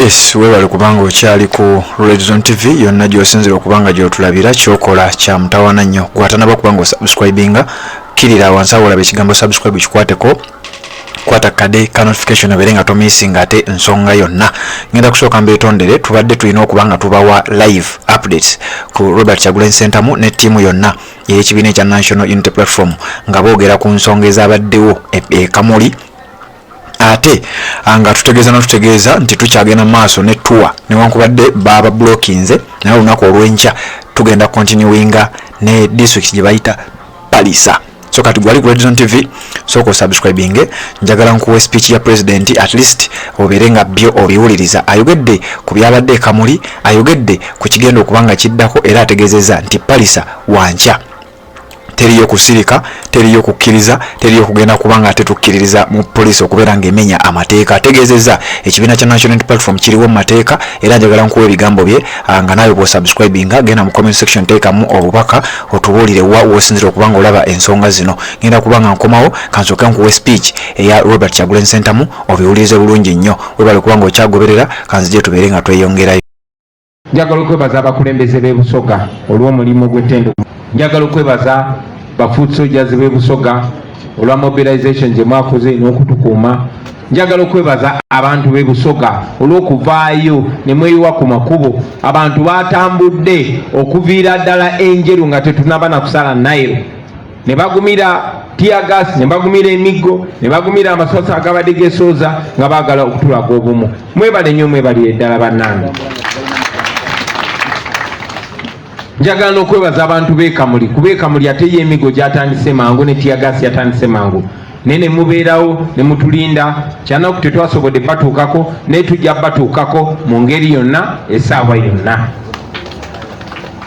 Yes, webale kubanga okyali ku Red Zone TV yonna gy'osinzira okubanga gy'otulabira. Kyokola kya mutawana nnyo. Gwatanaba kubanga osubscribinga, kkirira wansi awo olaba ekigambo "subscribe", kikwateko, kwata kade ka notification obeere nga tomissinga ate nsonga yonna. Ngenda kusooka mbeetondere. Tubadde tulina okuba nga tubawa live updates ku Robert Kyagulanyi Ssentamu ne ttiimu yonna ey'ekibiina ekya National Unity Platform nga boogera ku nsonga ezabaddewo e Kamuli, ate nga tutegeeza notutegeeza nti tukyagenda mu maaso ne tour newankubadde baba blockinze, naye olunaku olw'enkya tugenda continuinga ne district gye bayita Palisa. So kati gwali ku Red Zone TV, sooka osubscribinge. Njagala nkuwa speech ya president, at least obeere nga byo obiwuliriza. Ayogedde ku byabadde e Kamuli, ayogedde ku kigenda okuba nga kiddako, era ategeezezza nti Palisa wankya teriyo kusirika, teriyo kukkiriza, teriyo kugenda kubanga ate tukkiririza mu poliisi okubeera ng'emenya amateeka. Ategeezezza ekibiina kya National Unity Platform kiriwo mu mateeka. Era njagala nkuwa ebigambo bye nga naawe bw'osubscribinga, genda mu comment section, teekamu obubaka otubuulire wa w'osinzira okuba nga olaba ensonga zino. Ngenda kuba nga nkomawo, kansooke nkuwa speech eya Robert Kyagulanyi Ssentamu obiwulirize bulungi nnyo. Webale kuba nga okyagoberera. Kanzije tubeere nga tweyongerayo. Njagala okwebaza abakulembeze b'e Busoga olw'omulimu gw'ettendo. Njagala okwebaza ba foot soldiers b'e Busoga olwa mobilization gye mwakoze n'okutukuuma. Njagala okwebaza abantu b'e Busoga olw'okuvaayo ne mweyiwa ku makubo. Abantu batambudde okuviira ddala Enjeru nga tetunaba na kusala Nile, ne bagumira teargas, ne bagumira emiggo, ne bagumira amasasi agabadde gesooza nga baagala okutulaga obumu. Mwebale nnyo, mwebalire ddala bannange. Njagala n'okwebaza abantu b'e Kamuli, kuba e Kamuli ate ye emigo gyatandise mangu ne teargas yatandise mangu, naye ne mubeerawo ne mutulinda. Kyanaku tetwasobodde batuukako, naye tujja batuukako mu ngeri yonna, essaawa yonna.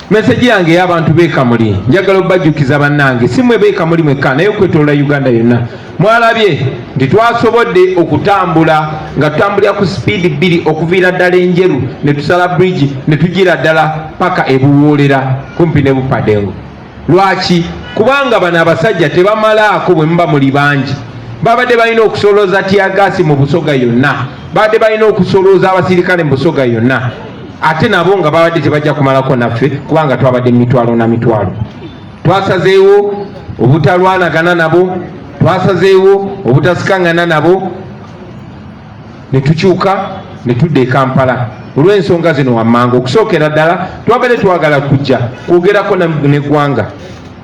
Message yange ey'abantu b'e Kamuli, njagala obajjukiza bannange, si mwe b'e Kamuli mwekka, naye okwetolola Uganda yonna. Mwalabye nti twasobodde okutambula nga tutambulira ku speed 2 okuviira ddala Enjeru ne tusala bridge ne tugira ddala paka ebuwoolera kumpi ne Bupadengo. Lwaki? Kubanga bano abasajja tebamalaako. Bwe muba muli bangi, babadde balina okusolooza teargas mu Busoga yonna, babadde balina okusolooza abasirikale mu Busoga yonna, ate nabo nga babadde tebajja kumalako naffe, kubanga twabadde mu mitwalo na mitwalo. Twasazeewo obutalwanagana nabo, twasazeewo obutasikangana nabo, ne tukyuka ne tudda e Kampala olw'ensonga zino wammanga. Okusookera ddala, twabadde twagala kujja kwogerako neggwanga,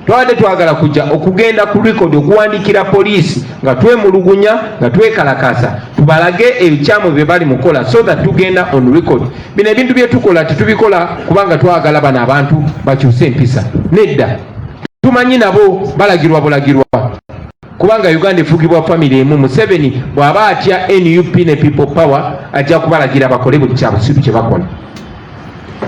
twabadde twagala kujja okugenda ku record, okuwandiikira poliisi nga twemulugunya, nga twekalakasa, tubalage ebikyamu bye bali mukola, so that tugenda on record. Bino ebintu bye tukola tetubikola kubanga twagala bano abantu bakyuse empisa, nedda. Tumanyi nabo balagirwa bulagirwa, kubanga Uganda efugibwa famire emu. Museveni bw'aba atya NUP ne People Power, ajja kubalagira bakole buli kyabusiru kye bakola.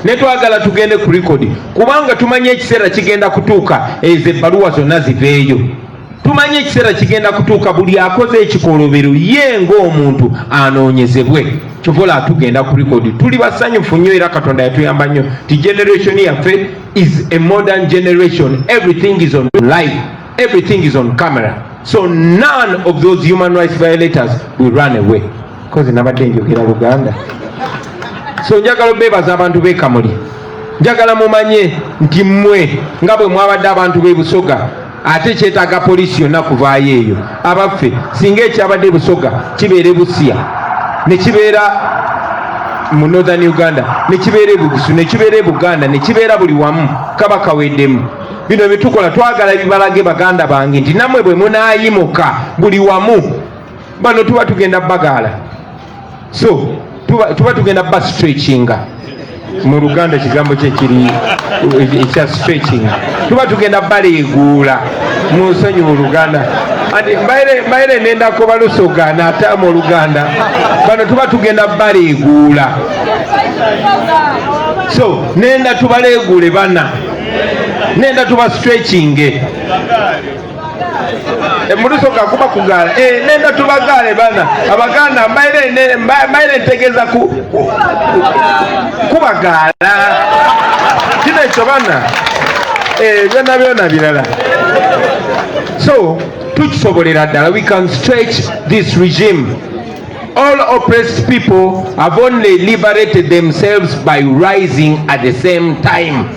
Ne twagala tugende ku record kubanga tumanyi ekiseera kigenda kutuuka ezo ebbaluwa zonna ziveeyo. Tumanyi ekiseera kigenda kutuuka buli akoze ekikolobero ye ng'omuntu anoonyezebwe. Kyovola tugenda ku record. Tuli basanyufu nnyo, era Katonda yatuyamba nnyo ti generation yaffe is a modern generation. Everything is on live, everything is on camera, so none of those human rights violators will run away. Kozi nabadde njogera Luganda. So njagala obeebaza abantu b'e Kamuli. Njagala mumanye nti mmwe nga bwe mwabadde abantu b'e Busoga, ate kyetaaga poliisi yonna kuvaayo eyo. Abaffe, singa ekyabadde Busoga kibeera e Busia, ne kibeera mu Northern Uganda, ne kibeera e Bugisu, ne kibeera e Buganda, ne kibeera buli wamu, kaba kaweddemu. Bino byetukola twagala bibalage, baganda bange, nti nammwe bwe munaayimuka buli wamu, bano tuba tugenda bagaala. So tuba tugenda ba stretchinga. Mu Luganda kigambo kyekiri ekya stretching? Tuba tugenda baleeguula. Munsonyiwa Oluganda, ati mbaire nendako Balusoga natamu Oluganda. Bano tuba tugenda baleeguula. So nenda tubaleeguule bana, nenda tuba stretchinge. Mulusoga kuba kugaala. Nenda tubagaale bana. Abaganda mbaire ntegeeza kubagaala kino ekyo bana. Byonna byonna birala. So tukisobolera ddala. We can stretch this regime. All oppressed people have only liberated themselves by rising at the same time.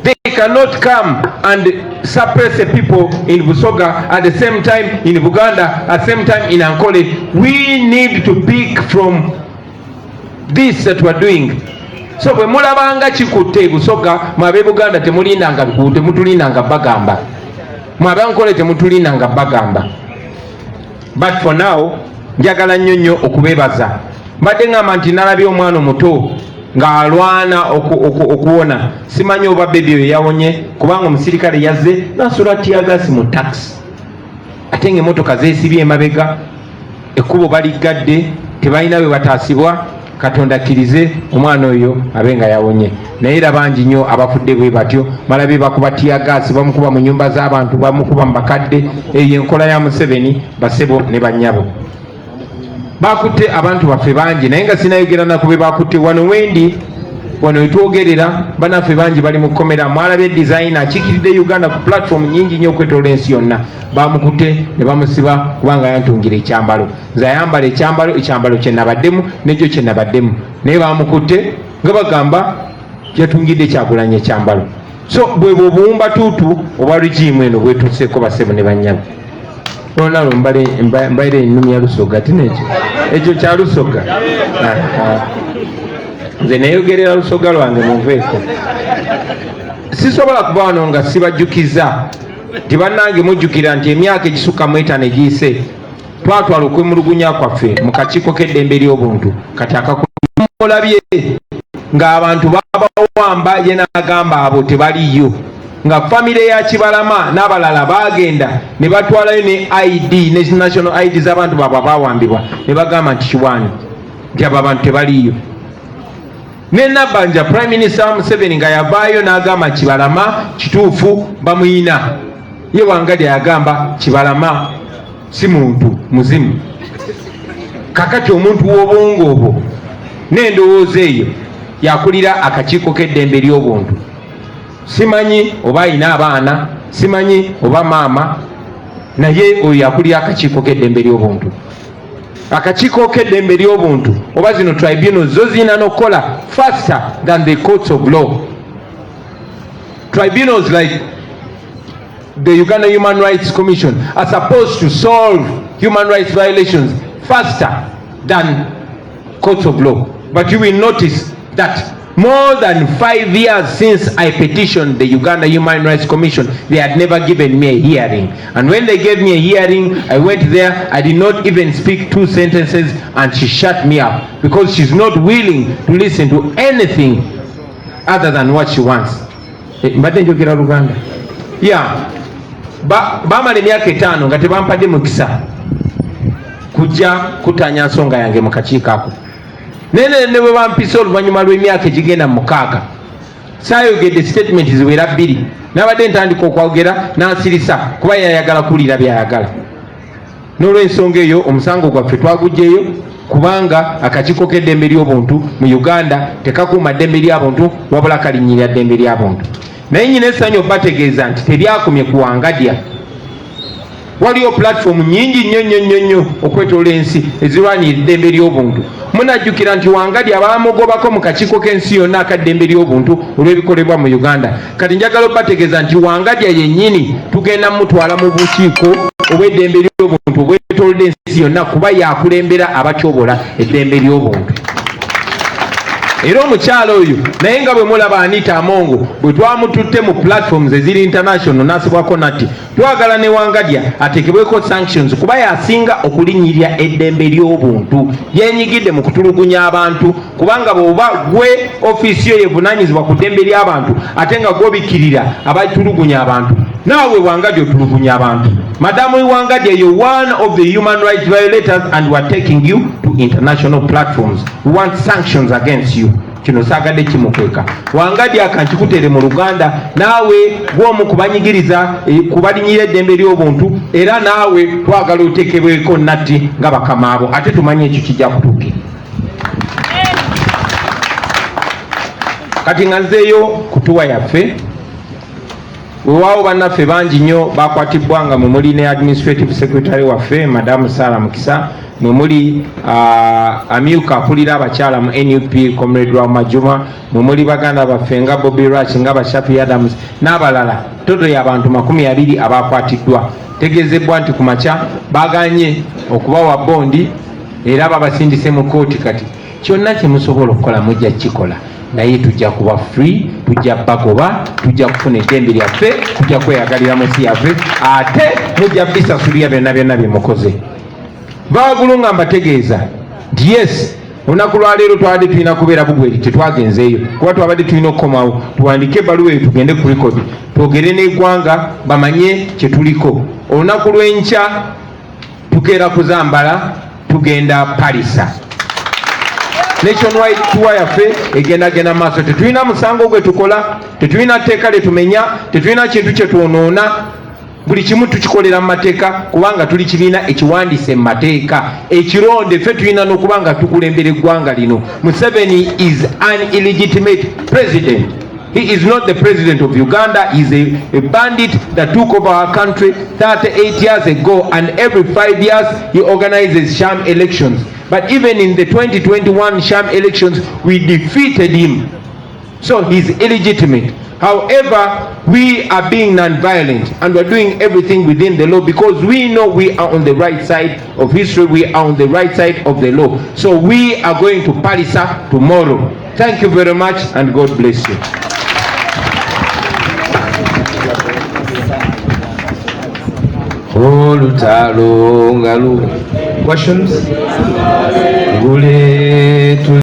They cannot come and suppress the people in Busoga at the same time in Buganda, at the same time in Ankole. We need to pick from this that we're doing. So bwe mulabanga kikutte Busoga, mwe ab'e Buganda temulindanga, temutulindanga bagamba, mwe ab'Ankole temutulindanga bagamba. But for now, njagala nnyo nnyo okubeebaza. Mbadde ŋŋamba nti nalabye omwana omuto ng'alwana okuwona. Simanyi oba baby oyo yawonye, kubanga omusirikale yazze nasula teargas mu taxi, ate ng'emmotoka zeesibye emabega, ekkubo baliggadde, tebalina bwe bataasibwa. Katonda akkirize omwana oyo abe nga yawonye. Naye era bangi nnyo abafudde bwe batyo. Malabye bakuba teargas, bamukuba mu nyumba z'abantu, bamukuba mu bakadde. Eyo enkola ya Museveni. Basebo ne bannyabo, bakutte abantu baffe bangi, naye nga sinayogera naku be bakutte. Wano wendi, wano wetwogerera, banaffe bangi bali mu kkomera. Mwalabye designer akiikiridde Uganda ku platform nyingi nnyo okwetoola ensi yonna, bamukutte ne bamusiba kubanga yantungira ekyambalo. Nze ayambala ekyambalo, ekyambalo kyenabaddemu nejjo kyenabaddemu, naye bamukutte nga bagamba yatungidde Kyagulanyi ekyambalo. So bwe bwe obuwumba tuutu obwa regime eno bwetuuseeko. Basebo ne bannyabo, olunalo mbaire ennumya Lusoga tinekyo, ekyo kya Lusoga. Aha. Nze neyogerera Lusoga lwange, munveeko. Sisobola kuba wano nga sibajjukiza nti bannange, mujjukira nti emyaka egisukka mu 50 egiyise twatwala okwemulugunya kwaffe mu kakiiko k'eddembe ly'obuntu. Kati akakulabye ng'abantu babawamba, ye n'agamba abo tebaliyo, nga famire ya Kibalama n'abalala bagenda ne batwalayo ne ID ne national ID z'abantu baabwe abawambibwa, ne bagamba nti kiwani, nti abo abantu tebaliyo. Ne Nabbanja, Prime Minister Museveni nga yavaayo n'agamba Kibalama kituufu bamuyina. Ye Wangadya yagamba Kibalama si muntu, muzimu. Kakati omuntu w'obwongo obwo n'endowooza eyo yakulira akakiiko k'eddembe ly'obuntu. Simanyi oba ayina abaana, simanyi oba maama, naye oyo yakulira akakiiko k'eddembe ly'obuntu. Akakiiko k'eddembe ly'obuntu oba zino tribunals zo zirina n'okukola faster than the courts of law. Tribunals like the Uganda Human Rights Commission are supposed to solve human rights violations faster than courts of law. But you will notice that more than 5 years since I petitioned the Uganda Human Rights Commission, they had never given me a hearing. And when they gave me a hearing, I went there, I did not even speak two sentences, and she shut me up because she's not willing to listen to anything other than what she wants. Mbadde njogera Luganda. Yeah. Bamala emyaka 5 nga tebampadde mukisa kujja kutanya nsonga yange mu kakiiko ako. Naye ne bwe bampisa oluvannyuma lw'emyaka egigenda mu 6, saayogedde statement ziwera bbiri. Nabadde ntandika okwogera n'ansirisa, kuba yayagala kuwulira byayagala. N'olwensonga eyo, omusango gwaffe twagugjeyo, kubanga akakiiko k'eddembe ly'obuntu mu Uganda tekakuuma ddembe ly'abuntu, wabula kalinnyirira ddembe ly'abuntu. Naye nyina essanyu obbategeeza nti teryakomye ku Wangadya. Waliwo platform nyingi nnyo nnyo nnyo nnyo okwetoola ensi ezirwanira eddembe ly'obuntu. Munajjukira nti Wangadya bamugobako mu kakiiko k'ensi yonna akaddembe ly'obuntu olw'ebikolebwa mu Uganda. Kati njagala obbategeeza nti Wangadya yennyini tugenda mutwala mu bukiiko obw'eddembe ly'obuntu obwetoolodde ensi yonna, kuba yakulembera abatyobola eddembe ly'obuntu. Era omukyalo oyo naye, nga bwe mulaba Anita Amongo bwe twamututte mu platforms eziri international n'asibwako natti, twagala ne Wangadya ateekebweko sanctions, kuba yasinga okulinnyirira eddembe ly'obuntu. Yenyigidde mu kutulugunya abantu, kubanga bw'oba gwe ofiisi yo yevunaanyizibwa ku ddembe ly'abantu, ate nga gw'obikkirira abatulugunya abantu, naawe Wangadya otulugunya abantu. Madamu Wangadya, you're one of the human rights violators and we are taking you to international platforms. We want sanctions against you. Kino saagadde kimukweka. Wangadya, kankikutere mu Luganda, naawe gwomu kubanyigiriza, kubalinyira eddembe ly'obuntu, era naawe twagala otekebweko natti nga bakamaabo, ate tumanye ekyo kijja kutuukira. Kati nga nzeeyo ku tour yaffe. Weewaawo bannaffe bangi nnyo bakwatibwa, nga mwe muli ne administrative secretary waffe, Madamu Sara Mukisa, mwe muli amyuka akulira abakyala mu NUP, Comrade Rama Juma, mwe muli baganda baffe nga Bobby Rach, nga Bashafi Adams n'abalala. Total y'abantu 20 abakwatiddwa. Tegeezebwa nti ku makya baganye okubawa bondi era babasindise mu kooti. Kati kyonna kyemusobola okukola mujja kukikola, naye tujja kuba free, tujja bagoba, tujja kufuna eddembe lyaffe, tujja kweyagalira mu nsi yaffe, ate mujja bisasulira byonna byonna bye mukoze. Baagulu nga mbategeeza nti yes, olunaku lwaleero twabadde tulina kubeera Bugweri, tetwagenzeeyo kuba twabadde tulina okukomawo tuwandike ebbaluwa eyo, tugende ku record, twogere n'eggwanga bamanye kye tuliko. Olunaku lw'enkya tukeera kuzambala, tugenda Palisa. Nationwide tour yaffe egendagenda maaso. Tetulina musango gwe tukola, tetulina tteeka lye tumenya, tetulina kintu kye twonoona. Buli kimu tukikolera mu mateeka, kubanga tuli kibiina ekiwandiise mu mateeka ekironde. Ffe tulina n'okuba nga tukulembera eggwanga lino. Museveni is an illegitimate president. He is not the president of Uganda. He's a bandit that took over our country 38 years ago, and every 5 years he organizes sham elections. But even in the 2021 sham elections, we defeated him. So he's illegitimate. However, we are being non-violent and we're doing everything within the law because we know we are on the right side of history, we are on the right side of the law. So we are going to Palisa tomorrow. Thank you very much and God bless you. Olutalo nga lu questions ngule.